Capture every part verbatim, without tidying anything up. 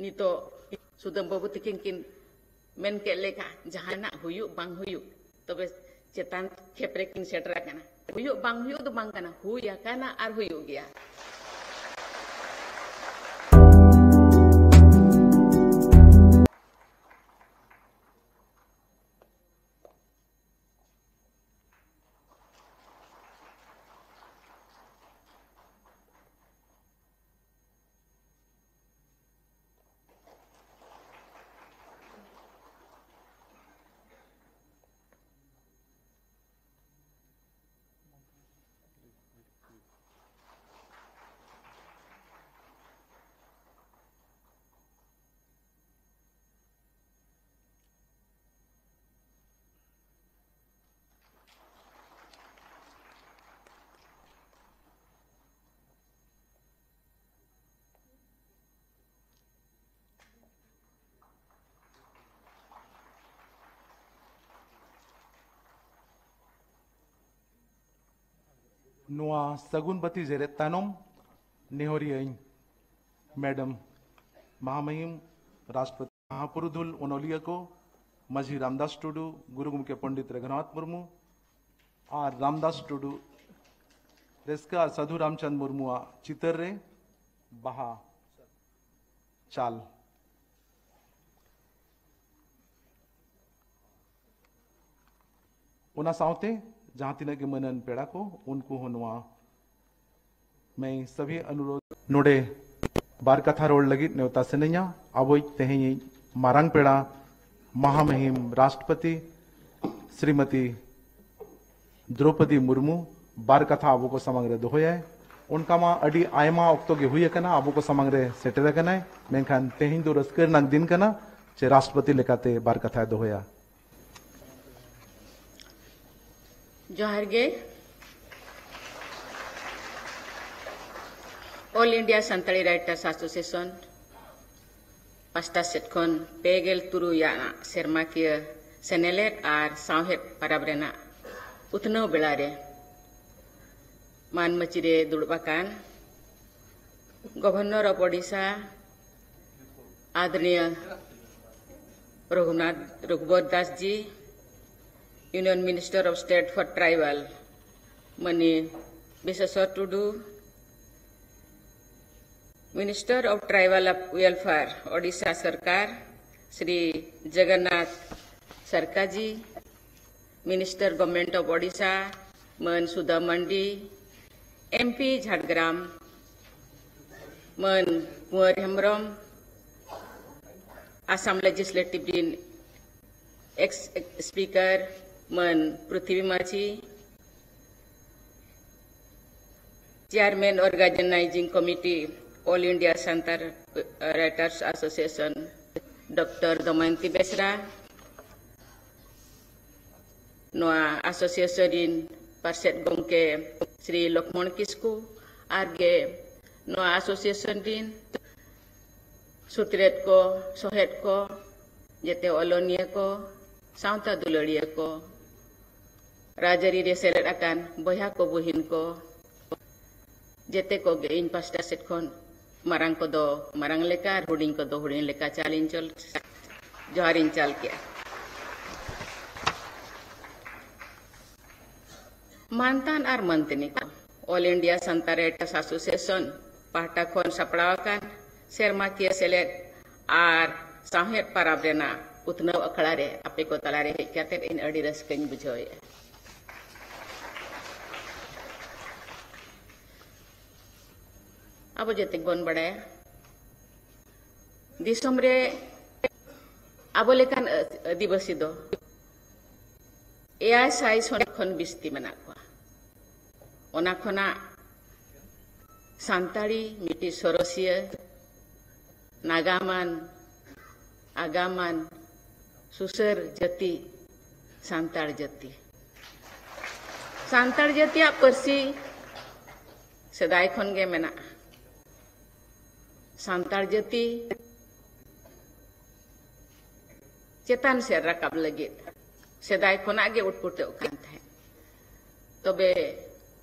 ᱱᱤᱛᱚᱜ ᱥᱩᱫᱟᱹᱢ ᱵᱟᱹᱵᱩ ᱛᱤᱠᱤᱱ ᱠᱤᱱ ᱢᱮᱱ ᱠᱮᱫ ᱞᱮᱠᱟ, ᱡᱟᱦᱟᱱᱟᱜ ᱦᱩᱭᱩᱜ ᱵᱟᱝ ᱦᱩᱭᱩᱜ, ᱛᱚᱵᱮ ᱪᱮᱛᱟᱱ ᱠᱷᱮᱯ ᱨᱮᱠᱤᱱ ᱥᱮᱴᱮᱨ ᱟᱠᱟᱱᱟ᱾ ᱦᱩᱭᱩᱜ ᱵᱟᱝ ᱦᱩᱭᱩᱜ ᱫᱚ ᱵᱟᱝ ᱠᱟᱱᱟ, ᱦᱩᱭ ᱟᱠᱟᱱᱟ ᱟᱨ ᱦᱩᱭᱩᱜ ᱜᱮᱭᱟ᱾ ᱱᱚᱣᱟ ᱥᱟᱹᱜᱩᱱ ᱵᱟᱹᱛᱤ ᱡᱮᱨᱮᱫ ᱛᱟᱭᱱᱚᱢ ᱱᱮᱦᱚᱨᱤᱭᱟᱹᱧ ᱢᱮᱰᱟᱢ ᱢᱟᱦᱟᱢᱟᱹᱦᱤᱢ ᱨᱟᱥᱴᱨᱚᱯᱚᱛᱤ, ᱢᱟᱦᱟᱯᱩᱨᱩᱫᱷᱩᱞ ᱚᱱᱚᱞᱤᱭᱟᱹ ᱠᱚ, ᱢᱟᱹᱡᱷᱤ ᱨᱟᱢᱫᱟᱥ ᱴᱩᱰᱩ, ᱜᱩᱨᱩ ᱜᱚᱢᱠᱮ ᱯᱚᱱᱰᱤᱛ ᱨᱚᱜᱷᱩᱱᱟᱛᱷ ᱢᱩᱨᱢᱩ ᱟᱨ ᱨᱟᱢᱫᱟᱥ ᱴᱩᱰᱩ ᱨᱟᱹᱥᱠᱟᱹ ᱟᱨ ᱥᱟᱹᱫᱷᱩ ᱨᱟᱢᱪᱟᱸᱫᱽ ᱢᱩᱨᱢᱩᱣᱟᱜ ᱪᱤᱛᱟᱹᱨ ᱨᱮ ᱵᱟᱦᱟ ᱪᱟᱞ᱾ ᱚᱱᱟ ᱥᱟᱶᱛᱮ ᱡᱟᱦᱟᱸ ᱛᱤᱱᱟᱹᱜ ᱜᱮ ᱢᱟᱹᱱᱟᱱ ᱯᱮᱲᱟ ᱠᱚ, ᱩᱱᱠᱩ ᱦᱚᱸ ᱱᱚᱣᱟ ᱢᱮᱭ ᱥᱟᱵᱷᱤ ᱚᱱᱩᱨᱳᱫᱷ᱾ ᱱᱚᱰᱮ ᱵᱟᱨ ᱠᱟᱛᱷᱟ ᱨᱚᱲ ᱞᱟᱹᱜᱤᱫ ᱱᱮᱣᱛᱟ ᱥᱟᱱᱟᱧᱟ ᱟᱵᱚᱭᱤᱡ ᱛᱮᱦᱮᱧᱤᱡ ᱢᱟᱨᱟᱝ ᱯᱮᱲᱟ ᱢᱟᱦᱟᱢᱟᱹᱦᱤᱢ ᱨᱟᱥᱴᱨᱚᱯᱚᱛᱤ ᱥᱨᱤᱢᱚᱛᱤ ᱫᱨᱚᱯᱚᱫᱤ ᱢᱩᱨᱢᱩ ᱵᱟᱨ ᱠᱟᱛᱷᱟ ᱟᱵᱚ ᱠᱚ ᱥᱟᱢᱟᱝ ᱨᱮ ᱫᱚᱦᱚᱭᱟᱭ᱾ ᱚᱱᱠᱟ ᱢᱟ ᱟᱹᱰᱤ ᱟᱭᱢᱟ ᱚᱠᱛᱚ ᱜᱮ ᱦᱩᱭ ᱟᱠᱟᱱᱟ, ᱟᱵᱚ ᱠᱚ ᱥᱟᱢᱟᱝ ᱨᱮ ᱥᱮᱴᱮᱨ ᱟᱠᱟᱱᱟᱭ, ᱢᱮᱱᱠᱷᱟᱱ ᱛᱮᱦᱮᱧ ᱫᱚ ᱨᱟᱹᱥᱠᱟᱹ ᱨᱮᱱᱟᱜ ᱫᱤᱱ ᱠᱟᱱᱟ ᱡᱮ ᱨᱟᱥᱴᱨᱚᱯᱚᱛᱤ ᱞᱮᱠᱟᱛᱮ ᱵᱟᱨ ᱠᱟᱛᱷᱟᱭ ᱫᱚᱦᱚᱭᱟ᱾ ᱡᱚᱦᱟᱨ ᱜᱮ᱾ All India Santali Writers Association ᱯᱟᱥᱴᱟ ᱥᱮᱫ ᱠᱷᱚᱱ ᱯᱮ ᱜᱮᱞ ᱛᱩᱨᱩᱭ ᱟᱱᱟᱜ ᱥᱮᱨᱢᱟᱠᱤᱭᱟᱹ ᱥᱮᱱᱮᱞᱮᱫ ᱟᱨ ᱥᱟᱶᱦᱮᱫ ᱯᱟᱨᱟᱵᱽ ᱨᱮᱱᱟᱜ ᱩᱛᱱᱟᱹᱣ ᱵᱮᱲᱟ ᱨᱮ ᱢᱟᱹᱱ ᱢᱟᱹᱪᱤ ᱨᱮ ᱫᱩᱲᱩᱵ ᱟᱠᱟᱱ Governor of Odisha, ᱟᱫᱚᱨᱚᱱᱤᱭᱚ Raghunath ᱨᱚᱜᱷᱩᱵᱚᱨ Das G, Union Minister of State for Tribal, money Bishweswar Tudu, Minister of Tribal Welfare, Odisha ᱥᱚᱨᱠᱟᱨ, ᱥᱨᱤ ᱡᱚᱜᱚᱱᱱᱟᱛᱷ ᱥᱚᱨᱠᱟᱨ ᱡᱤ, Minister, Government of Odisha, ᱢᱟᱹᱱ ᱥᱩᱫᱷᱟ ᱢᱟᱱᱰᱤ, ᱮᱢ ᱯᱤ ᱡᱷᱟᱲᱜᱨᱟᱢ, ᱢᱟᱹᱱ ᱠᱩᱸᱣᱟᱨ ᱦᱮᱢᱵᱽᱨᱚᱢ, ᱟᱥᱟᱢ Legislative ᱨᱤᱱ ex Speaker ᱢᱟᱹᱱ ᱯᱨᱤᱛᱷᱤᱵᱤ ᱢᱟᱹᱡᱷᱤ, Chairman Organizing Committee, All India Santal Writers Association, doctor Damayanti Besra, ᱱᱚᱣᱟ association ᱨᱤᱱ ᱯᱟᱨᱥᱮᱛ ᱜᱚᱢᱠᱮ ᱥᱨᱤ ᱞᱚᱠᱷᱢᱚᱬ ᱠᱤᱥᱠᱩ, ᱟᱨ ᱜᱮ ᱱᱚᱣᱟ association ᱨᱤᱱ ᱥᱩᱛᱨᱮᱛ ᱠᱚ, ᱥᱚᱦᱮᱫ ᱠᱚ, ᱡᱮᱛᱮ ᱚᱞᱚᱱᱤᱭᱟᱹ ᱠᱚ, ᱥᱟᱶᱛᱟ ᱫᱩᱞᱟᱹᱲᱤᱭᱟᱹ ᱠᱚ, ᱨᱟᱡᱽᱟᱹᱨᱤ ᱨᱮ ᱥᱮᱞᱮᱫ ᱟᱠᱟᱱ ᱵᱚᱭᱦᱟ ᱠᱚ, ᱵᱩᱦᱤᱱ ᱠᱚ, ᱡᱮᱛᱮ ᱠᱚᱜᱮ ᱤᱧ ᱯᱟᱥᱴᱟ ᱥᱮᱫ ᱠᱷᱚᱱ ᱢᱟᱨᱟᱝ ᱠᱚᱫᱚ ᱢᱟᱨᱟᱝ ᱞᱮᱠᱟ ᱟᱨ ᱦᱩᱰᱤᱧ ᱠᱚᱫᱚ ᱦᱩᱰᱤᱧ ᱞᱮᱠᱟ ᱪᱟᱞ ᱤᱧ ᱪᱚᱞ, ᱡᱚᱦᱟᱨ ᱤᱧ ᱪᱟᱞ ᱠᱮᱜᱼᱟ᱾ ᱢᱟᱱᱛᱟᱱ ᱟᱨ ᱢᱟᱱᱛᱟᱹᱱᱤ ᱠᱚ, All India Santal Writers Association ᱯᱟᱦᱴᱟ ᱠᱷᱚᱱ ᱥᱟᱯᱲᱟᱣ ᱟᱠᱟᱱ ᱥᱮᱨᱢᱟᱠᱤᱭᱟᱹ ᱥᱮᱞᱮᱫ ᱟᱨ ᱥᱟᱶᱦᱮᱫ ᱯᱟᱨᱟᱵᱽ ᱨᱮᱱᱟᱜ ᱩᱛᱱᱟᱹᱣ ᱟᱠᱷᱲᱟ ᱨᱮ ᱟᱯᱮ ᱠᱚ ᱛᱟᱞᱟᱨᱮ ᱦᱮᱡ ᱠᱟᱛᱮ ᱤᱧ ᱟᱹᱰᱤ ᱨᱟᱹᱥᱠᱟᱹᱧ ᱵᱩᱡᱷᱟᱹᱣᱮᱫᱼᱟ᱾ ᱟᱵᱚ ᱡᱮᱛᱮ ᱵᱚᱱ ᱵᱟᱲᱟᱭᱟ, ᱫᱤᱥᱚᱢ ᱨᱮ ᱟᱵᱚ ᱞᱮᱠᱟᱱ ᱟᱹᱫᱤᱵᱟᱹᱥᱤ ᱫᱚ ᱮᱭᱟᱭ ᱥᱟᱭ ᱥᱚᱱ ᱠᱷᱚᱱ ᱵᱤᱥᱛᱤ ᱢᱮᱱᱟᱜ ᱠᱚᱣᱟ᱾ ᱚᱱᱟ ᱠᱷᱚᱱᱟᱜ ᱥᱟᱱᱛᱟᱲᱤ ᱢᱤᱫᱴᱤᱡ ᱥᱚᱨᱚᱥᱤᱭᱟᱹ, ᱱᱟᱜᱟᱢᱟᱱ, ᱟᱜᱟᱢᱟᱱ, ᱥᱩᱥᱟᱹᱨ ᱡᱟᱹᱛᱤ ᱥᱟᱱᱛᱟᱲ ᱡᱟᱹᱛᱤ᱾ ᱥᱟᱱᱛᱟᱲ ᱡᱟᱹᱛᱤᱭᱟᱜ ᱯᱟᱹᱨᱥᱤ ᱥᱮᱫᱟᱭ ᱠᱷᱚᱱ ᱜᱮ ᱢᱮᱱᱟᱜᱼᱟ᱾ ᱥᱟᱱᱛᱟᱲ ᱡᱟᱹᱛᱤ ᱪᱮᱛᱟᱱ ᱥᱮᱫ ᱨᱟᱠᱟᱵ ᱞᱟᱹᱜᱤᱫ ᱥᱮᱫᱟᱭ ᱠᱷᱚᱱᱟᱜ ᱜᱮ ᱩᱴᱯᱩᱴᱟᱹᱜ ᱠᱟᱱ ᱛᱟᱦᱮᱸᱫ᱾ ᱛᱚᱵᱮ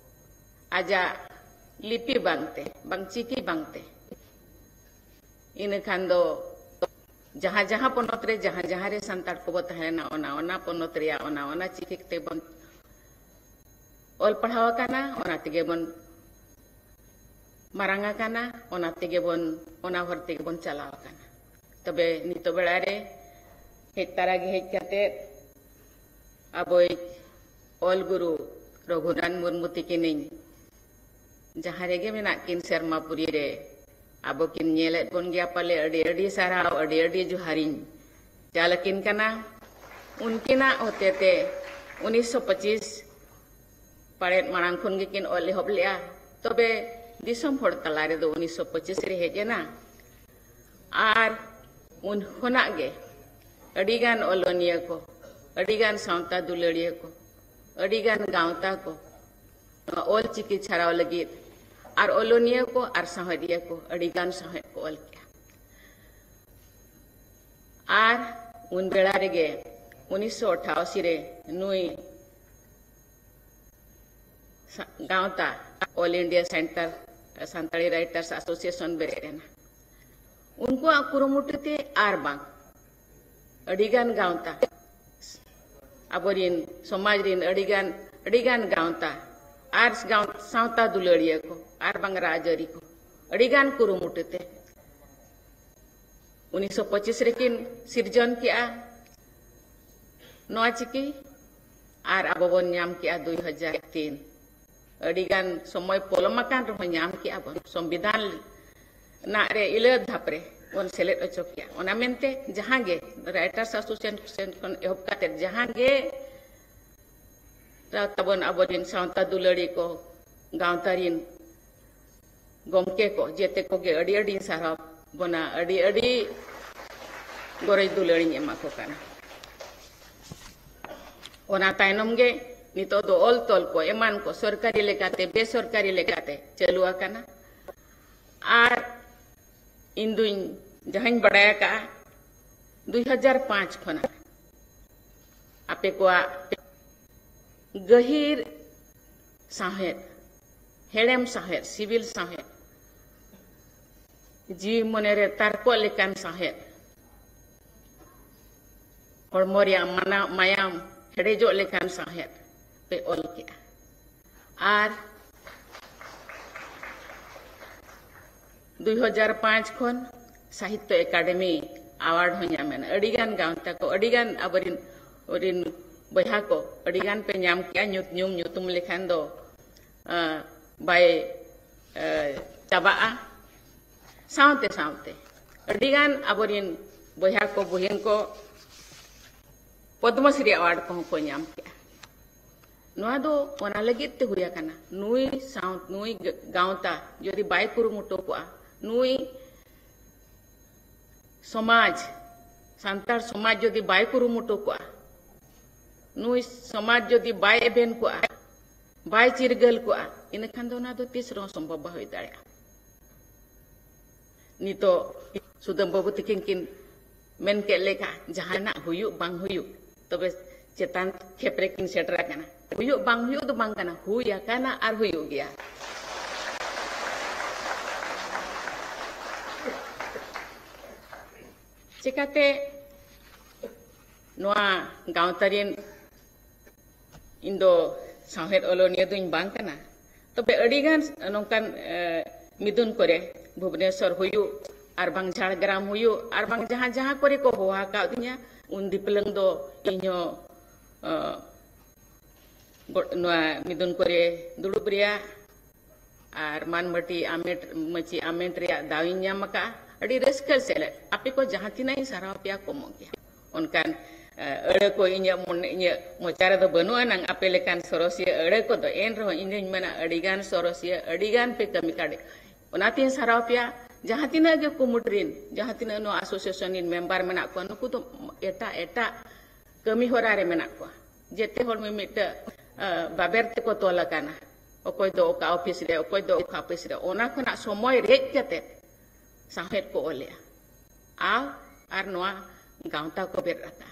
ᱟᱡᱟᱜ ᱞᱤᱯᱤ ᱵᱟᱝᱛᱮ, ᱵᱟᱝ ᱪᱤᱠᱤ ᱵᱟᱝᱛᱮ, ᱤᱱᱟᱹ ᱠᱷᱟᱱ ᱫᱚ ᱡᱟᱦᱟᱸ ᱡᱟᱦᱟᱸ ᱯᱚᱱᱚᱛ ᱨᱮ ᱡᱟᱦᱟᱸ ᱡᱟᱦᱟᱸ ᱨᱮ ᱥᱟᱱᱛᱟᱲ ᱠᱚᱵᱚ ᱛᱟᱦᱮᱸ ᱞᱮᱱᱟ, ᱚᱱᱟ ᱚᱱᱟ ᱯᱚᱱᱚᱛ ᱨᱮᱭᱟᱜ ᱚᱱᱟ ᱚᱱᱟ ᱪᱤᱠᱤ ᱛᱮᱵᱚᱱ ᱚᱞ ᱯᱟᱲᱦᱟᱣ ᱟᱠᱟᱱᱟ, ᱚᱱᱟ ᱛᱮᱜᱮ ᱵᱚᱱ ᱢᱟᱨᱟᱝ ᱟᱠᱟᱱᱟ, ᱚᱱᱟ ᱛᱮᱜᱮ ᱵᱚᱱ, ᱚᱱᱟ ᱦᱚᱨ ᱛᱮᱜᱮ ᱵᱚᱱ ᱪᱟᱞᱟᱣ ᱟᱠᱟᱱᱟ᱾ ᱛᱚᱵᱮ ᱱᱤᱛᱚᱜ ᱵᱮᱲᱟ ᱨᱮ ᱦᱮᱡ ᱛᱟᱨᱟ ᱜᱮ ᱦᱮᱡ ᱠᱟᱛᱮ ᱟᱵᱚᱭᱤᱡ ᱚᱞ ᱜᱩᱨᱩ ᱨᱚᱜᱷᱩᱱᱟᱛᱷ ᱢᱩᱨᱢᱩ ᱛᱤᱠᱤᱱᱤᱧ ᱡᱟᱦᱟᱸ ᱨᱮᱜᱮ ᱢᱮᱱᱟᱜ ᱠᱤᱱ ᱥᱮᱨᱢᱟᱯᱩᱨᱤ ᱨᱮ, ᱟᱵᱚ ᱠᱤᱱ ᱧᱮᱞᱮᱫ ᱵᱚᱱ ᱜᱮᱭᱟ ᱯᱟᱞᱮ᱾ ᱟᱹᱰᱤ ᱟᱹᱰᱤ ᱥᱟᱨᱦᱟᱣ, ᱟᱹᱰᱤ ᱟᱹᱰᱤ ᱡᱚᱦᱟᱨᱤᱧ ᱪᱟᱞ ᱟᱹᱠᱤᱱ ᱠᱟᱱᱟ᱾ ᱩᱱᱠᱤᱱᱟᱜ ᱦᱚᱛᱮᱛᱮ ᱩᱱᱤᱥᱥᱚ ᱯᱚᱸᱪᱤᱥ ᱯᱟᱲᱮᱫ ᱢᱟᱲᱟᱝ ᱠᱷᱚᱱ ᱜᱮᱠᱤᱱ ᱚᱞ ᱮᱦᱚᱵ ᱞᱮᱜᱼᱟ, ᱛᱚᱵᱮ ᱫᱤᱥᱚᱢ ᱦᱚᱲ ᱛᱟᱞᱟ ᱨᱮᱫᱚ ᱩᱱᱤᱥᱥᱚ ᱯᱚᱸᱪᱤᱥ ᱨᱮ ᱦᱮᱡ ᱮᱱᱟ᱾ ᱟᱨ ᱩᱱ ᱠᱷᱚᱱᱟᱜ ᱜᱮ ᱟᱹᱰᱤᱜᱟᱱ ᱚᱞᱚᱱᱤᱭᱟᱹ ᱠᱚ, ᱟᱹᱰᱤᱜᱟᱱ ᱥᱟᱶᱛᱟ ᱫᱩᱞᱟᱹᱲᱤᱭᱟᱹ ᱠᱚ, ᱟᱹᱰᱤᱜᱟᱱ ᱜᱟᱶᱛᱟ ᱠᱚ ᱱᱚᱣᱟ ᱚᱞ ᱪᱤᱠᱤ ᱪᱷᱟᱨᱟᱣ ᱞᱟᱹᱜᱤᱫ ᱟᱨ ᱚᱞᱚᱱᱤᱭᱟᱹ ᱠᱚ ᱟᱨ ᱥᱟᱶᱦᱮᱫᱤᱭᱟᱹ ᱠᱚ ᱟᱹᱰᱤᱜᱟᱱ ᱥᱟᱶᱦᱮᱫ ᱠᱚ ᱚᱞ ᱠᱮᱜᱼᱟ᱾ ᱟᱨ ᱩᱱ ᱵᱮᱲᱟ ᱨᱮᱜᱮ ᱩᱱᱤᱥᱥᱚ ᱟᱴᱷᱟᱥᱤ ᱨᱮ ᱱᱩᱭ ᱥᱟ-, ᱜᱟᱶᱛᱟ All India Center Santali Writers Association ᱵᱮᱨᱮᱫ ᱮᱱᱟ᱾ ᱩᱱᱠᱩᱣᱟᱜ ᱠᱩᱨᱩᱢᱩᱴᱩ ᱛᱮ ᱟᱨ ᱵᱟᱝ ᱟᱹᱰᱤᱜᱟᱱ ᱜᱟᱶᱛᱟ, ᱟᱵᱚᱨᱤᱱ ᱥᱚᱢᱟᱡᱽ ᱨᱤᱱ ᱟᱹᱰᱤᱜᱟᱱ, ᱟᱹᱰᱤᱜᱟᱱ ᱜᱟᱶᱛᱟ ᱟᱨ ᱜᱟᱶ-, ᱥᱟᱶᱛᱟ ᱫᱩᱞᱟᱹᱲᱤᱭᱟᱹ ᱠᱚ ᱟᱨ ᱵᱟᱝ ᱨᱟᱡᱽᱟᱹᱨᱤ ᱠᱚ ᱟᱹᱰᱤᱜᱟᱱ ᱠᱩᱨᱩᱢᱩᱴᱩ ᱛᱮ ᱩᱱᱤᱥᱥᱚ ᱯᱚᱸᱪᱤᱥ ᱨᱮᱠᱤᱱ ᱥᱤᱨᱡᱚᱱ ᱠᱮᱜᱼᱟ ᱱᱚᱣᱟ ᱪᱤᱠᱤ, ᱟᱨ ᱟᱵᱚ ᱵᱚᱱ ᱧᱟᱢ ᱠᱮᱜᱼᱟ ᱫᱩᱭ ᱦᱟᱡᱟᱨ ᱛᱤᱱ᱾ ᱟᱹᱰᱤᱜᱟᱱ ᱥᱚᱢᱚᱭ ᱯᱚᱞᱚᱢ ᱟᱠᱟᱱ ᱨᱮᱦᱚᱸ ᱧᱟᱢ ᱠᱮᱜᱼᱟ ᱵᱚᱱ, ᱥᱚᱝᱵᱤᱫᱷᱟᱱ ᱨᱮᱱᱟᱜ ᱨᱮ ᱤᱞᱟᱹ ᱫᱷᱟᱯ ᱨᱮ ᱵᱚᱱ ᱥᱮᱞᱮᱫ ᱦᱚᱪᱚ ᱠᱮᱜᱼᱟ᱾ ᱚᱱᱟ ᱢᱮᱱᱛᱮ ᱡᱟᱦᱟᱸ ᱜᱮ Writers Association ᱠᱷᱚᱱ ᱮᱦᱚᱵ ᱠᱟᱛᱮ ᱡᱟᱦᱟᱸ ᱜᱮ ᱛᱟᱵᱚᱱ ᱟᱵᱚᱨᱮᱱ ᱥᱟᱶᱛᱟ ᱫᱩᱞᱟᱹᱲᱤ ᱠᱚ, ᱜᱟᱶᱛᱟ ᱨᱤᱱ ᱜᱚᱢᱠᱮ ᱠᱚ, ᱡᱮᱛᱮ ᱠᱚᱜᱮ ᱟᱹᱰᱤ ᱟᱹᱰᱤᱧ ᱥᱟᱨᱦᱟᱣ ᱵᱚᱱᱟ, ᱟᱹᱰᱤ ᱟᱹᱰᱤ ᱜᱚᱨᱚᱡᱽ ᱫᱩᱞᱟᱹᱲᱤᱧ ᱮᱢᱟ ᱠᱚ ᱠᱟᱱᱟ᱾ ᱚᱱᱟ ᱛᱟᱭᱱᱚᱢ ᱜᱮ ᱱᱤᱛᱚᱜ ᱫᱚ ᱚᱞ ᱛᱚᱞ ᱠᱚ ᱮᱢᱟᱱ ᱠᱚ ᱥᱚᱨᱠᱟᱨᱤ ᱞᱮᱠᱟᱛᱮ, ᱵᱮᱥᱚᱨᱠᱟᱨᱤ ᱞᱮᱠᱟᱛᱮ ᱪᱟᱹᱞᱩ ᱟᱠᱟᱱᱟ᱾ ᱟᱨ ᱤᱧ ᱫᱩᱧ ᱡᱟᱦᱟᱸᱧ ᱵᱟᱰᱟᱭ ᱟᱠᱟᱫᱼᱟ, ᱫᱩᱭ ᱦᱟᱡᱟᱨ ᱯᱟᱸᱪ ᱠᱷᱚᱱᱟᱜ ᱟᱯᱮ ᱠᱚᱣᱟᱜ ᱜᱟᱹᱦᱤᱨ ᱥᱟᱶᱦᱮᱫ, ᱦᱮᱲᱮᱢ ᱥᱟᱶᱦᱮᱫ, ᱥᱤᱵᱤᱞ ᱥᱟᱶᱦᱮᱫ, ᱡᱤᱣᱤ ᱢᱚᱱᱮᱨᱮ ᱛᱟᱨᱠᱚᱜ ᱞᱮᱠᱟᱱ ᱥᱟᱶᱦᱮᱫ, ᱦᱚᱲᱢᱚ ᱨᱮᱭᱟᱜ ᱢᱟᱱᱟ-, ᱢᱟᱭᱟᱢ ᱦᱮᱰᱮᱡᱚᱜ ᱞᱮᱠᱟᱱ ᱥᱟᱶᱦᱮᱫ ᱯᱮ ᱚᱞ ᱠᱮᱜᱼᱟ᱾ ᱟᱨ ᱫᱩᱭ ᱦᱟᱡᱟᱨ ᱯᱟᱸᱪ ᱠᱷᱚᱱ ᱥᱟᱦᱤᱛᱛᱚ ᱮᱠᱟᱰᱮᱢᱤ ᱟᱣᱟᱨᱰ ᱦᱚᱸ ᱧᱟᱢ ᱮᱱᱟ᱾ ᱟᱹᱰᱤᱜᱟᱱ ᱜᱟᱶᱛᱟ ᱠᱚ, ᱟᱹᱰᱤᱜᱟᱱ ᱟᱵᱚᱨᱤᱱ, ᱟᱵᱚᱨᱤᱱ ᱵᱚᱭᱦᱟ ᱠᱚ, ᱟᱹᱰᱤᱜᱟᱱ ᱯᱮ ᱧᱟᱢ ᱠᱮᱜᱼᱟ᱾ ᱧᱩᱛ-, ᱧᱩᱢ ᱧᱩᱛᱩᱢ ᱞᱮᱠᱷᱟᱱ ᱫᱚ, ᱟᱸ, ᱵᱟᱭ, ᱟᱸ, ᱪᱟᱵᱟᱜᱼᱟ᱾ ᱥᱟᱶᱛᱮ ᱥᱟᱶᱛᱮ ᱟᱹᱰᱤᱜᱟᱱ ᱟᱵᱚᱨᱤᱱ ᱵᱚᱭᱦᱟ ᱠᱚ, ᱵᱩᱦᱤᱱ ᱠᱚ ᱯᱚᱫᱽᱢᱚᱥᱨᱤ ᱟᱣᱟᱨᱰ ᱠᱚᱦᱚᱸ ᱠᱚ ᱧᱟᱢ ᱠᱮᱜᱼᱟ᱾ ᱱᱚᱣᱟ ᱫᱚ ᱚᱱᱟ ᱞᱟᱹᱜᱤᱫ ᱛᱮ ᱦᱩᱭ ᱟᱠᱟᱱᱟ, ᱱᱩᱭ ᱥᱟᱶ-, ᱱᱩᱭ ᱜ-, ᱜᱟᱶᱛᱟ ᱡᱩᱫᱤ ᱵᱟᱭ ᱠᱩᱨᱩᱢᱩᱴᱩ ᱠᱚᱜᱼᱟ, ᱱᱩᱭ ᱥᱚᱢᱟᱡᱽ, ᱥᱟᱱᱛᱟᱲ ᱥᱚᱢᱟᱡᱽ ᱡᱩᱫᱤ ᱵᱟᱭ ᱠᱩᱨᱩᱢᱩᱴᱩ ᱠᱚᱜᱼᱟ, ᱱᱩᱭ ᱥᱚᱢᱟᱡᱽ ᱡᱩᱫᱤ ᱵᱟᱭ ᱮᱵᱷᱮᱱ ᱠᱚᱜᱼᱟ, ᱵᱟᱭ ᱪᱤᱨᱜᱟᱹᱞ ᱠᱚᱜᱼᱟ, ᱤᱱᱟᱹᱠᱷᱟᱱ ᱫᱚ ᱚᱱᱟ ᱫᱚ ᱛᱤᱥ ᱨᱮᱦᱚᱸ ᱥᱚᱢᱵᱷᱚᱵ ᱵᱟᱭ ᱦᱩᱭ ᱫᱟᱲᱮᱭᱟᱜᱼᱟ᱾ ᱱᱤᱛᱚᱜ ᱥᱩᱫᱟᱹᱢ ᱵᱟᱹᱵᱩ ᱛᱤᱠᱤᱱ ᱠᱤᱱ ᱢᱮᱱ ᱠᱮᱫ ᱞᱮᱠᱟ, ᱡᱟᱦᱟᱱᱟᱜ ᱦᱩᱭᱩᱜ ᱵᱟᱝ ᱦᱩᱭᱩᱜ, ᱛᱚᱵᱮ ᱪᱮᱛᱟᱱ ᱠᱷᱮᱯ ᱨᱮᱠᱤᱱ ᱥᱮᱴᱮᱨ ᱟᱠᱟᱱᱟ᱾ ᱦᱩᱭᱩᱜ ᱵᱟᱝ ᱦᱩᱭᱩᱜ ᱫᱚ ᱵᱟᱝ ᱠᱟᱱᱟ, ᱦᱩᱭ ᱟᱠᱟᱱᱟ ᱟᱨ ᱦᱩᱭᱩᱜ ᱜᱮᱭᱟ᱾ ᱪᱮᱠᱟᱛᱮ ᱱᱚᱣᱟ ᱜᱟᱶᱛᱟ ᱨᱮᱱ ᱤᱧ ᱫᱚ ᱥᱟᱶᱦᱮᱫ ᱚᱞᱚᱱᱤᱭᱟᱹ ᱫᱚᱧ ᱵᱟᱝ ᱠᱟᱱᱟ, ᱛᱚᱵᱮ ᱟᱹᱰᱤᱜᱟᱱ ᱱᱚᱝᱠᱟᱱ, ᱮ, ᱢᱤᱫᱩᱱ ᱠᱚᱨᱮ, ᱵᱷᱩᱵᱽᱱᱮᱥᱚᱨ ᱦᱩᱭᱩᱜ ᱟᱨ ᱵᱟᱝ ᱡᱷᱟᱲᱜᱨᱟᱢ ᱦᱩᱭᱩᱜ ᱟᱨ ᱵᱟᱝ ᱡᱟᱦᱟᱸ ᱡᱟᱦᱟᱸ ᱠᱚᱨᱮ ᱠᱚ ᱦᱚᱦᱚ ᱟᱠᱟᱫᱤᱧᱟ, ᱩᱱ ᱫᱤᱯᱞᱟᱹᱝ ᱫᱚ ᱤᱧᱦᱚᱸ, ᱮ, ᱜᱚ-, ᱱᱚᱣᱟ ᱢᱤᱫᱩᱱ ᱠᱚᱨᱮ ᱫᱩᱲᱩᱵ ᱨᱮᱭᱟᱜ ᱟᱨ ᱢᱟᱱ ᱢᱟᱹᱴᱤ ᱟᱢᱮᱴ, ᱢᱟᱹᱪᱤ ᱟᱢᱮᱴ ᱨᱮᱭᱟᱜ ᱫᱟᱣ ᱤᱧ ᱧᱟᱢ ᱟᱠᱟᱫᱼᱟ᱾ ᱟᱹᱰᱤ ᱨᱟᱹᱥᱠᱟᱹ ᱥᱮᱞᱮᱫ, ᱟᱯᱮ ᱠᱚ ᱡᱟᱦᱟᱸ ᱛᱤᱱᱟᱹᱜ ᱤᱧ ᱥᱟᱨᱦᱟᱣ ᱯᱮᱭᱟ, ᱠᱚᱢᱚᱜ ᱜᱮᱭᱟ᱾ ᱚᱱᱠᱟᱱ, ᱮ, ᱟᱹᱲᱟᱹ ᱠᱚ ᱤᱧᱟᱹᱜ ᱢᱚᱱᱮ, ᱤᱧᱟᱹᱜ ᱢᱚᱪᱟ ᱨᱮᱫᱚ ᱵᱟᱹᱱᱩᱜ ᱟᱱᱟᱝ, ᱟᱯᱮ ᱞᱮᱠᱟᱱ ᱥᱚᱨᱚᱥᱤᱭᱟᱹ ᱟᱹᱲᱟᱹ ᱠᱚᱫᱚ᱾ ᱮᱱ ᱨᱮᱦᱚᱸ ᱤᱧ ᱫᱚᱧ ᱢᱮᱱᱟ, ᱟᱹᱰᱤᱜᱟᱱ ᱥᱚᱨᱚᱥᱤᱭᱟᱹ, ᱟᱹᱰᱤᱜᱟᱱ ᱯᱮ ᱠᱟᱹᱢᱤ ᱠᱟᱫᱮ᱾ ᱚᱱᱟᱛᱤᱧ ᱥᱟᱨᱦᱟᱣ ᱯᱮᱭᱟ᱾ ᱡᱟᱦᱟᱸ ᱛᱤᱱᱟᱹᱜ ᱜᱮ ᱠᱩᱢᱩᱴ ᱨᱤᱱ, ᱡᱟᱦᱟᱸ ᱛᱤᱱᱟᱹᱜ ᱱᱚᱣᱟ ᱟᱥᱳᱥᱤᱭᱮᱥᱚᱱ ᱨᱤᱱ ᱢᱮᱢᱵᱟᱨ ᱢᱮᱱᱟᱜ ᱠᱚᱣᱟ, ᱱᱩᱠᱩ ᱫᱚ ᱮᱴᱟᱜ ᱮᱴᱟᱜ ᱠᱟᱹᱢᱤ ᱦᱚᱨᱟ ᱨᱮ ᱢᱮᱱᱟᱜ ᱠᱚᱣᱟ᱾ ᱡᱮᱛᱮ ᱦᱚᱲ ᱢᱤᱢᱤᱫᱴᱟᱹᱜ, ᱟ, ᱵᱟᱵᱮᱨ ᱛᱮᱠᱚ ᱛᱚᱞ ᱟᱠᱟᱱᱟ᱾ ᱚᱠᱚᱭ ᱫᱚ ᱚᱠᱟ ᱚᱯᱷᱤᱥ ᱨᱮ, ᱚᱠᱚᱭ ᱫᱚ ᱚᱠᱟ ᱚᱯᱷᱤᱥ ᱨᱮ᱾ ᱚᱱᱟ ᱠᱷᱚᱱᱟᱜ ᱥᱚᱢᱚᱭ ᱨᱮᱡ ᱠᱟᱛᱮ ᱥᱟᱶᱦᱮᱫ ᱠᱚ ᱚᱞᱮᱜᱼᱟ᱾ ᱟᱨ, ᱟᱨ ᱱᱚᱣᱟ ᱜᱟᱶᱛᱟ ᱠᱚ ᱵᱮᱨᱮᱫ ᱟᱠᱟᱫᱼᱟ᱾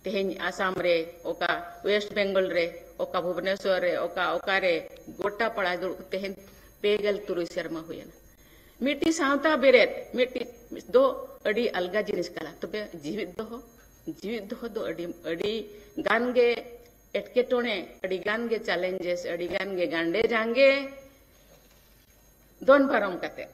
ᱛᱮᱦᱮᱧ ᱟᱥᱟᱢ ᱨᱮ, ᱚᱠᱟ ᱣᱮᱥᱴ ᱵᱮᱝᱜᱚᱞ ᱨᱮ, ᱚᱠᱟ ᱵᱷᱩᱵᱽᱱᱮᱥᱚᱨ ᱨᱮ, ᱚᱠᱟ, ᱚᱠᱟ ᱨᱮ, ᱜᱚᱴᱟ ᱯᱟᱲᱟ ᱫᱩᱲᱩᱵ ᱛᱮᱦᱮᱧ ᱯᱮ ᱜᱮᱞ ᱛᱩᱨᱩᱭ ᱥᱮᱨᱢᱟ ᱦᱩᱭᱮᱱᱟ᱾ ᱢᱤᱫᱴᱤᱡ ᱥᱟᱶᱛᱟ ᱵᱮᱨᱮᱫ, ᱢᱤᱫᱴᱤᱡ ᱫᱚ ᱟᱹᱰᱤ ᱟᱞᱜᱟ ᱡᱤᱱᱤᱥ ᱠᱟᱱᱟ, ᱛᱚᱵᱮ ᱡᱤᱣᱤᱫ ᱫᱚᱦᱚ ᱡᱤᱣᱤᱫ ᱫᱚᱦᱚ ᱫᱚ ᱟᱹᱰᱤ ᱟᱹᱰᱤ ᱜᱟᱱ ᱜᱮ ᱮᱴᱠᱮᱴᱚᱬᱮ, ᱟᱹᱰᱤ ᱜᱟᱱ ᱜᱮ ᱪᱮᱞᱮᱧᱡᱮᱥ, ᱟᱹᱰᱤ ᱜᱟᱱ ᱜᱮ ᱜᱟᱱᱰᱮ ᱡᱟᱸᱜᱮ ᱫᱚᱱ ᱯᱟᱨᱚᱢ ᱠᱟᱛᱮ